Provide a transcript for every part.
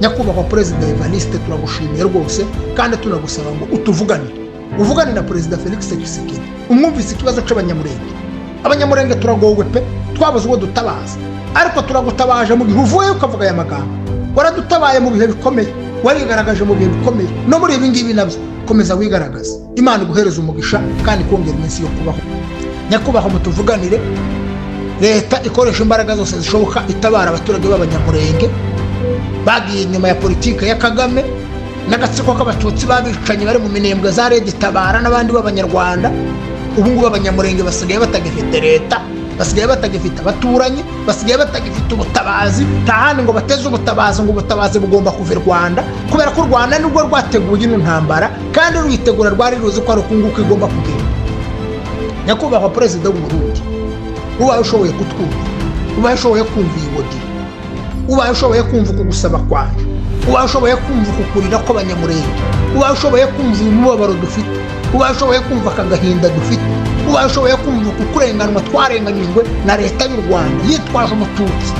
Nyakubahwa Perezida Evariste, turagushimiye rwose kandi tunagusaba ngo utuvuganire, uvugane na Perezida Felix Tshisekedi, umwumvise ikibazo cy'Abanyamurenge. Abanyamurenge turagowe pe, twabuze uwo dutabaza, ariko turagutabaje mu gihe uvuye ukavuga aya magambo. Waradutabaye mu bihe bikomeye, warigaragaje mu bihe bikomeye, no muri ibi ngibi nabyo komeza wigaragaze. Imana iguhereza umugisha kandi ikongera iminsi yo kubaho. Nyakubahwa, mutuvuganire, leta ikoresha imbaraga zose zishoboka itabara abaturage b'Abanyamurenge bagiye inyuma ya politiki ya Kagame n'agatsiko k'Abatutsi b'abicanyi bari mu Minembwe za Red Tabara n'abandi b'Abanyarwanda. Ubu ngubu Abanyamurenge basigaye batagifite leta, basigaye batagifite abaturanyi, basigaye batagifite ubutabazi. Nta handi ngo bateze ubutabazi, ngo ubutabazi bugomba kuva i Rwanda, kubera ko u Rwanda nirwo rwateguye ino ntambara, kandi ruyitegura rwari ruzi ko ari uku nguku igomba kugenda. Nyakubahwa Perezida w'u Burundi, ubaye ushoboye kutwumva, ubaye ushoboye kumva iyi audio, ubaye ushoboye kumva uku gusaba kwanjye, ubaye ushoboye kumva uku kurira kw'Abanyamurenge, ubaye ushoboye kumva uyu mubabaro dufite, ubaye ushoboye kumva aka gahinda dufite, ubaye ushoboye kumva uku kurenganwa twarenganyijwe na leta y'u Rwanda yitwaje Umututsi.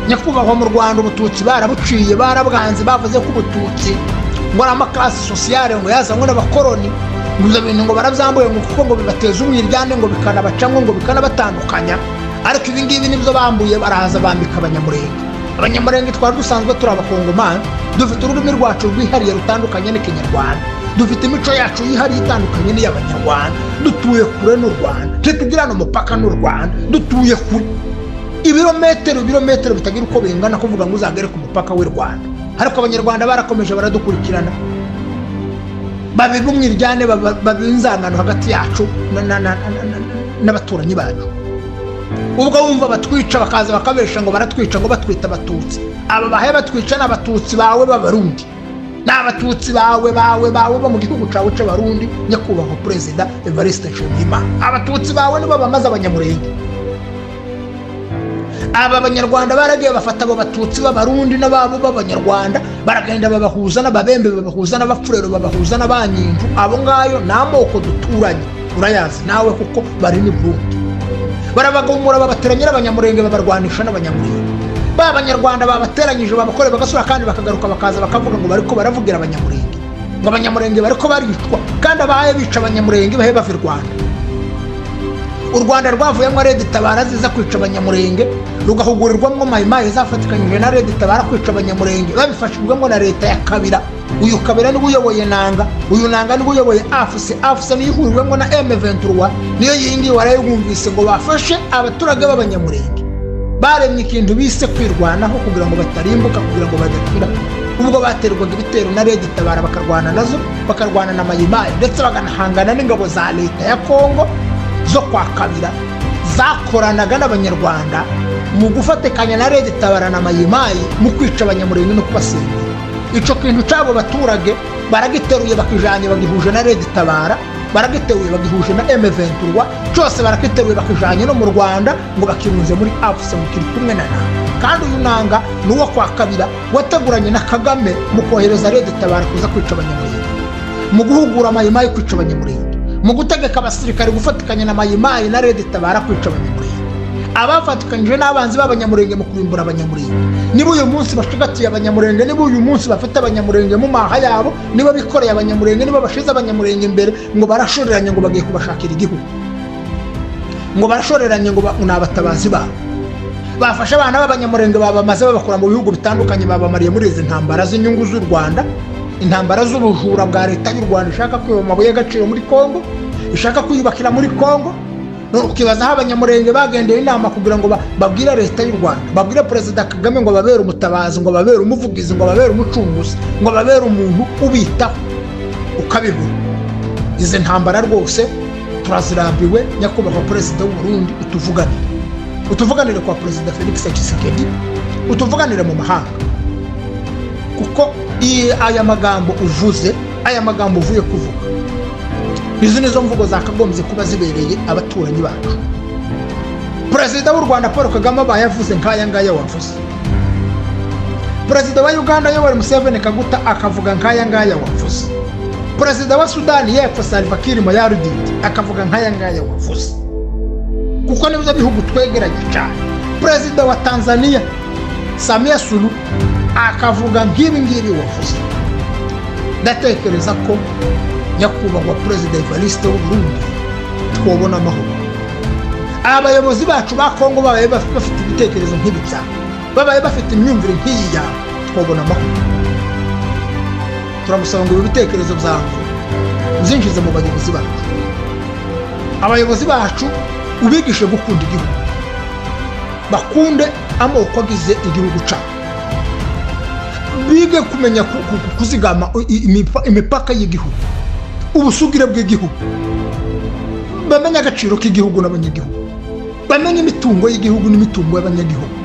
Nyakubahwa, mu Rwanda Ubututsi barabuciye, barabwanze, bavuze ko Ubututsi ngo ari ama classe sociale ngo yazanywe n'abakoroni, ngo ibyo bintu ngo barabyambuye, ngo kuko ngo bibateza umwiryane, ngo bikanabacamo, ngo bikanabatandukanya. Ariko ibi ngibi nibyo bambuye, baraza bambika Abanyamurenge. Abanyamurenge twari dusanzwe turi Abakongomani, dufite ururimi rwacu rwihariye rutandukanye n'Ikinyarwanda, dufite imico yacu yihariye itandukanye n'iy'Abanyarwanda, dutuye kure n'u Rwanda, ntitugirana umupaka n'u Rwanda, dutuye kure ibirometero, ibirometero bitagira uko bingana, kuvuga ngo uzagere ku mupaka w'u Rwanda. Ariko Abanyarwanda barakomeje baradukurikirana, babiba umwiryane, babiba inzangano hagati yacu n'abaturanyi bacu. Ubwo wumva batwica, bakaza bakabesha ngo baratwica, ngo batwita Abatutsi. Aba bahe batwica ni Abatutsi bawe b'Abarundi, ni Abatutsi bawe bawe bawe bo mu gihugu cyawe cy'Abarundi. Nyakubahwa Perezida Evariste Nshimiyimana, Abatutsi bawe nibo bamaze Abanyamurenge. Aba Banyarwanda baragiye bafata abo Batutsi b'Abarundi n'ababo b'Abanyarwanda, baragenda babahuza n'Ababembe, babahuza n'Abapfurero, babahuza n'Abanyinju. Abo ngayo ni amoko duturanye, urayazi nawe kuko bari ni Burundi. Barabagumura, babateranya n'Abanyamurenge, babarwanisha n'Abanyamurenge. Ba Banyarwanda babateranyije, babakore bagasura kandi bakagaruka, bakaza bakavuga ngo bariko baravugira Abanyamurenge, ngo Abanyamurenge bariko baricwa, kandi abaye bica Abanyamurenge bahe bava i Rwanda. U Rwanda rwavuyemo Red Tabara ziza kwica Abanyamurenge, rugahugurirwamo Mayimayi zafatikanyije na Red Tabara kwica Abanyamurenge, babifashijwemo na leta ya Kabira. Uyu Kabira niwe uyoboye Nanga, uyu Nanga niwe uyoboye AFC, AFC niyo ihuriwemo na M23, niyo yingi warayumvise ngo bafashe abaturage b'Abanyamurenge baremye ikintu bise kwirwanaho kugira ngo batarimbuka, kugira ngo badakira, ubwo baterwaga ibitero na Red Tabara, bakarwana nazo, bakarwana na Mayimayi, ndetse bakanahangana n'ingabo za leta ya Kongo zo kwa Kabira zakoranaga n'Abanyarwanda mu gufatikanya na Red Tabara na Mayimayi mu kwica Abanyamurenge no kubasenyera. Icyo kintu cy'abo baturage baragiteruye, bakijanye, bagihuje na Red Tabara, baragiteruye, bagihuje na M23, cyose barakiteruye, bakijanye no mu Rwanda, ngo bakirunze muri AFC, ngo kiri kumwe na Nanga. Kandi uyu Nanga ni uwo kwa Kabira wateguranye na Kagame mu kohereza Red Tabara kuza kwica Abanyamurenge, mu guhugura Mayimayi kwica Abanyamurenge, mu gutegeka abasirikare gufatikanya na Mayimayi na Red Tabara kwica Abanyamurenge, abafatikanyije n'abanzi b'Abanyamurenge mu kurimbura Abanyamurenge. Niba uyu munsi bashigatiye Abanyamurenge, niba uyu munsi bafite Abanyamurenge mu maha yabo, niba bikoreye Abanyamurenge, niba bashize Abanyamurenge imbere ngo barashoreranye, ngo bagiye kubashakira igihugu, ngo barashoreranye, ngo ni abatabazi babo, bafashe abana b'Abanyamurenge babamaze, babakura mu bihugu bitandukanye, babamariye muri izi ntambara z'inyungu z'u Rwanda, intambara z'ubujura bwa leta y'u Rwanda ishaka kwiba amabuye y'agaciro muri Kongo, ishaka kwiyubakira muri Kongo. Ukibaza aho Abanyamurenge bagendeye inama kugira ngo babwire leta y'u Rwanda, babwire Perezida Kagame ngo babere umutabazi, ngo babere umuvugizi, ngo babere umucunguzi, ngo babere umuntu ubitaho, ukabibura. Izi ntambara rwose turazirambiwe. Nyakubahwa Perezida w'u Burundi, utuvuganire, utuvuganire kwa Perezida Felix Tshisekedi, utuvuganire mu mahanga, kuko aya magambo uvuze, aya magambo uvuye kuvuga, izi nizo mvugo zakagombye kuba zibereye abaturanyi bacu. Perezida w'u Rwanda Paul Kagame abaye yavuze nk'aya ngaya wavuze, Perezida wa Uganda Yoweri Museveni Kaguta akavuga nk'aya ngaya wavuze, Perezida wa Sudani y'Epfo Salva Kiir Mayardit akavuga nk'aya ngaya wavuze, kuko nibyo bihugu twegeranye cyane, Perezida wa Tanzania Samia Suluhu. Akavuga nk'ibi ngibi wavuze, ndatekereza ko nyakubahwa Perezida Evariste w'u Burundi twobona amahoro. Abayobozi bacu ba Kongo babaye bafite ibitekerezo nk'ibi byawe, babaye bafite imyumvire nk'iyi yawe, twobona amahoro. Turamusaba ngo ibi bitekerezo byawe uzinjize mu bayobozi bacu. Abayobozi bacu ubigishe gukunda igihugu, bakunde amoko agize igihugu cyabo, bige kumenya kuzigama imipaka y'igihugu, ubusugire bw'igihugu, bamenye agaciro k'igihugu n'abanyagihugu, bamenye imitungo y'igihugu n'imitungo y'abanyagihugu,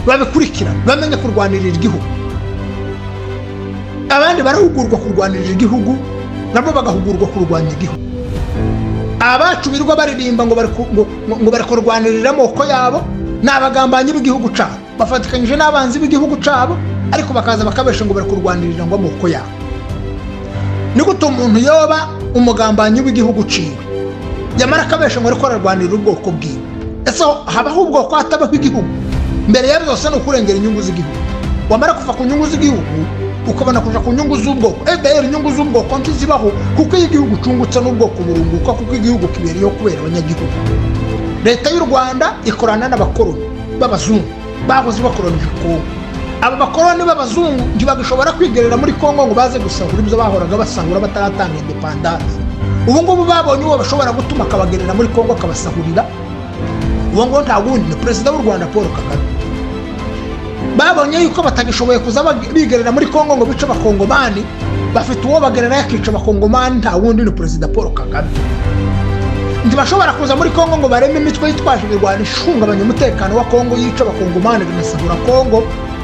babikurikirane, bamenye kurwanirira igihugu. Abandi barahugurwa kurwanirira igihugu, nabo bagahugurwa kurwanya igihugu. Abacu birirwa baririmba ngo bari kurwanirira amoko yabo ni abagambanyi b'igihugu cyabo, bafatikanyije n'abanzi b'igihugu cyabo, ariko bakaza bakabesha ngo bari kurwanirira ngo amoko yabo. Ni gute umuntu yoba umugambanyi w'igihugu ciwe, yamara akabesha ngo ariko ararwanirira ubwoko bwiwe? Ese habaho ubwoko hatabaho igihugu? Mbere ya byose ni ukurengera inyungu z'igihugu. Wamara kuva ku nyungu z'igihugu, ukabona kuja ku nyungu z'ubwoko. Edayeri inyungu z'ubwoko ntizibaho, kuko iyo igihugu cungutse n'ubwoko burunguka, kuko igihugu kibereyeho kubera abanyagihugu. Leta y'u Rwanda ikorana n'abakoroni b'abazungu bahoze bakoronije Kongo. Aba bakoroni b'abazungu ntibagishobora kwigerera muri Kongo ngo baze gusahura ibyo bahoraga basahura bataratanga indépendance. Ubu ngubu babonye uwo bashobora gutuma akabagerera muri Kongo akabasahurira. Uwo nguwo nta wundi, ni Perezida w'u Rwanda Paul Kagame. Babonye yuko batagishoboye kuza bigerera muri Kongo ngo bice Abakongomani, bafite uwo bagererayo akica Abakongomani, nta wundi, ni Perezida Paul Kagame. Ntibashobora kuza muri Kongo ngo bareme imitwe yitwaje ibirwano ishungabanya umutekano wa Kongo, yica Abakongomani, bigasahura Kongo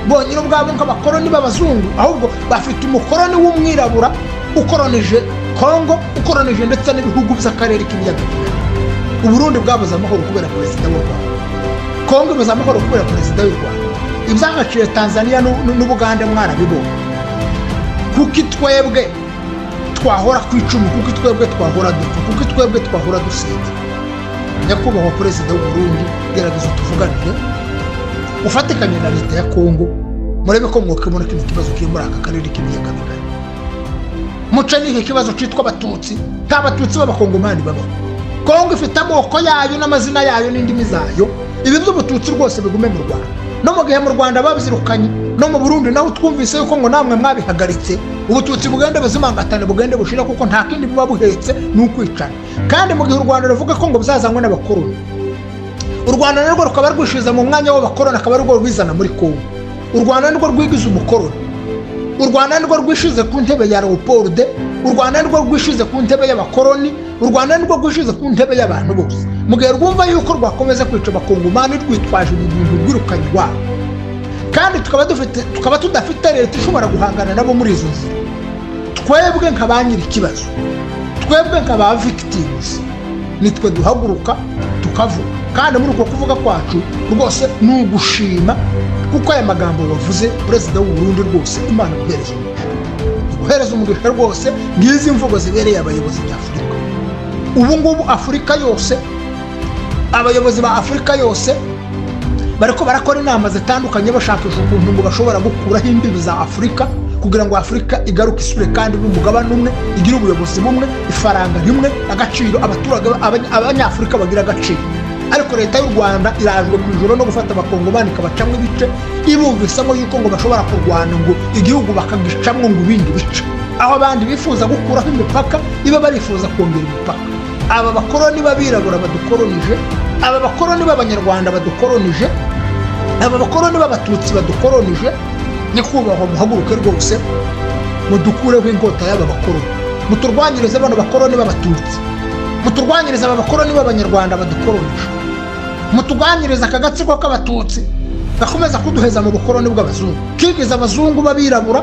bonyine ubwabo nk'abakoroni b'abazungu. Ahubwo bafite umukoroni w'umwirabura ukoronije Kongo, ukoronije ndetse n'ibihugu by'akarere k'ibiyaga bigari. Uburundi bwabuze amahoro kubera perezida w'u Rwanda, Kongo ibuze amahoro kubera perezida w'u Rwanda. Ibyagaciye Tanzania n'Ubugande mwarabibonye. Kuko twebwe twahora ku icumu, kuko twebwe twahora dupfa, kuko twebwe twahora dusenze. Nyakubahwa Perezida w'u Burundi, gerageza tuvuganire, ufatikanye na leta ya Kongo, murebe ko mwakemura kino kibazo kiri muri aka karere k'ibiyaga bigari. Muce n'iki kibazo cyitwa Abatutsi. Nta Batutsi b'Abakongomani babaho. Kongo ifite amoko yayo n'amazina yayo n'indimi zayo. Ibi by'Ubututsi rwose bigume mu Rwanda. No mu gihe mu Rwanda babyirukanye, no mu Burundi naho twumvise yuko ngo namwe mwabihagaritse, Ubututsi bugende buzimangatane, bugende bushira, kuko nta kindi buba buhetse, ni ukwicana. Kandi mu gihe u Rwanda ruvuga ko ngo buzazanywe n'abakoroni, u Rwanda narwo rukaba rwishiza mu mwanya w'abakoroni, akaba arirwo rubizana muri Kongo. U Rwanda nirwo rwigize umukoroni, u Rwanda nirwo rwishize ku ntebe ya Leopold, u Rwanda nirwo rwishize ku ntebe y'abakoroni, u Rwanda nirwo rwishize ku ntebe y'abantu bose. Mu gihe rwumva yuko rwakomeza kwica Abakongomani rwitwaje ibi bintu rwirukanye iwabo, kandi tukaba tudafite leta ishobora guhangana nabo muri izo nzira, twebwe nka ba nyiri ikibazo, twebwe nka ba victims, nitwe duhaguruka tukavuga. Kandi muri uko kuvuga kwacu rwose ni ugushima, kuko aya magambo wavuze, Perezida w'u Burundi, rwose Imana iguhereza umugisha, iguhereza umugisha rwose. Ngizi imvugo zibereye abayobozi nyafurika. Ubu ngubu Afurika yose, abayobozi ba Afurika yose bariko barakora inama zitandukanye, bashakisha ukuntu ngo bashobora gukuraho imbibi za Afurika, kugira ngo Afurika igaruke isure kandi n'umugabane umwe, igire ubuyobozi bumwe, ifaranga rimwe, agaciro, abaturage abanyafurika bagira agaciro. Ariko leta y'u Rwanda irajwe ku ijoro no gufata Abakongomani ikabacamo ibice, ibumvisamo yuko ngo bashobora kurwana ngo igihugu bakagicamwo ngo ibindi bice. Aho abandi bifuza gukuraho imipaka, iba barifuza kongera imipaka. Aba bakoroni b'abirabura badukoronije, aba bakoroni b'Abanyarwanda badukoronije, aba bakoroni b'Abatutsi badukoronije, nyakubahwa muhaguruke rwose mudukureho inkota y'aba bakoroni, muturwanyirize bano bakoroni b'Abatutsi, muturwanyirize aba bakoroni b'Abanyarwanda badukoronije, muturwanyirize aka gatsiko k'Abatutsi gakomeza kuduheza mu bukoroni bw'abazungu, kigiza abazungu b'abirabura,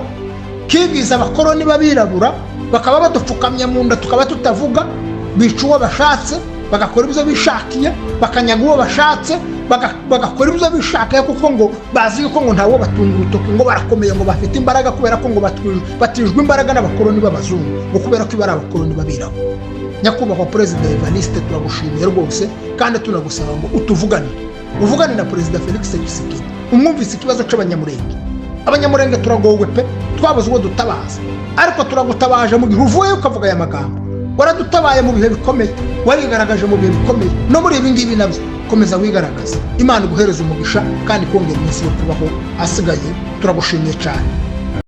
kigiza abakoroni b'abirabura, bakaba badupfukamye mu nda, tukaba tutavuga. Bica uwo bashatse, bagakora ibyo bishakiye, bakanyaga uwo bashatse, bagakora ibyo bishakiye, kuko ngo bazi yuko ngo ntawo batunga urutoki, ngo barakomeye, ngo bafite imbaraga, kubera ko ngo batijwe imbaraga n'abakoroni b'abazungu, ngo kubera ko iba ari abakoroni b'abirabura. Nyakubahwa Perezida Evariste, turagushimiye rwose, kandi tunagusaba ngo utuvuganire, uvugane na Perezida Felix Tshisekedi, umwumvise ikibazo cy'Abanyamurenge. Abanyamurenge turagowe pe, twabuze uwo dutabaza, ariko turagutabaje mu gihe uvuye ukavuga aya magambo. Waradutabaye mu bihe bikomeye, warigaragaje mu bihe bikomeye, no muri ibi ngibi nabyo komeza wigaragaze. Imana iguhereza umugisha kandi kongera iminsi yo kubaho asigaye. Turagushimiye cyane.